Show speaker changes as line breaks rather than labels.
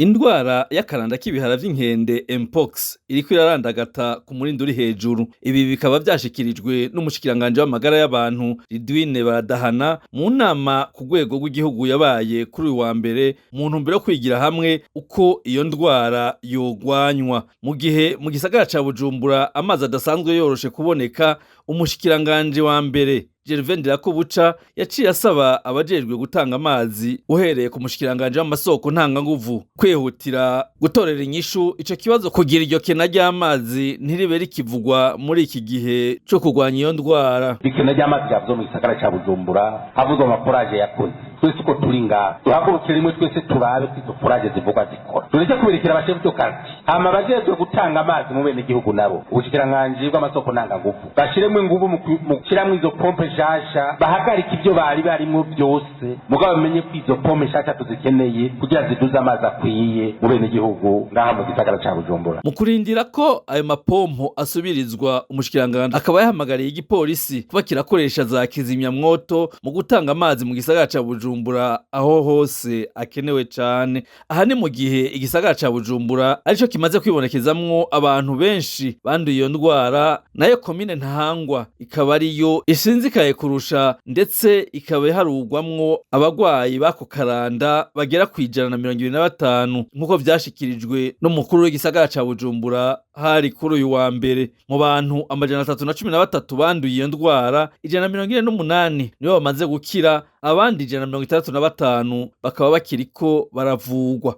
Indwara y'akaranda k'ibihara vy'inkende, Mpox, iriko irarandagata ku murindi uri hejuru. Ibi bikaba vyashikirijwe n'umushikiranganje w'amagara y'abantu, Ridwine Baradahana, mu nama ku rwego rw'igihugu yabaye kuri uyu wa mbere mu ntumbero yo kwigira hamwe uko iyo ndwara yogwanywa. Mu gihe mu gisagara ca Bujumbura amazi adasanzwe yoroshe kuboneka, umushikiranganje wa mbere Gervais Ndirakobuca yaciye asaba abajejwe gutanga amazi, uhereye ku mushikiranganje w'amasoko ntanganguvu, kwihutira gutorera inyishu ico kibazo kugira iryo kena ry'amazi ntiribe rikivugwa muri iki gihe co kurwanya iyo ndwara.
Ikena ry'amazi ryavuzwe mu gisagara ca Bujumbura, havuzwe amaforaje yakoze. Twese uko turi ngaha duhagurukire rimwe, twese turabe ko izo foraje zivugwa zikora, tureke kubirekera aba chefs de quartier. Hama abajejwe gutanga amazi mu bene gihugu nabo, ubushikiranganji bw'amasoko ntanganguvu, bashiremwo inguvu mu gushiramwo izo pompe nshasha, bahagarike ibyo bari barimwo byose, mugabo bamenye ko izo pompe nshasha tuzikeneye kugira ziduze amazi akwiye mu bene gihugu ngaha mu gisagara ca Bujumbura.
Mu kurindira ko ayo mapompo asubirizwa, umushikiranganje akaba yahamagariye igipolisi kuba kirakoresha za kizimyamwoto mu gutanga amazi mu gisagara ca Bujumbura aho hose akenewe cane. Aha ni mu gihe igisagara ca Bujumbura arico kimaze kwibonekezamwo abantu benshi banduye iyo ndwara, nayo komine Ntahangwa ikaba ariyo isinzikaye kurusha, ndetse ikaba iharugwamwo abagwayi b'ako karanda bagera ku 125, nk'uko vyashikirijwe n'umukuru w'igisagara ca Bujumbura hari kuri uyu wa mbere. Mu bantu 313 banduye iyo ndwara, 148 nibo bamaze gukira, abandi 165 bakaba bakiriko baravugwa.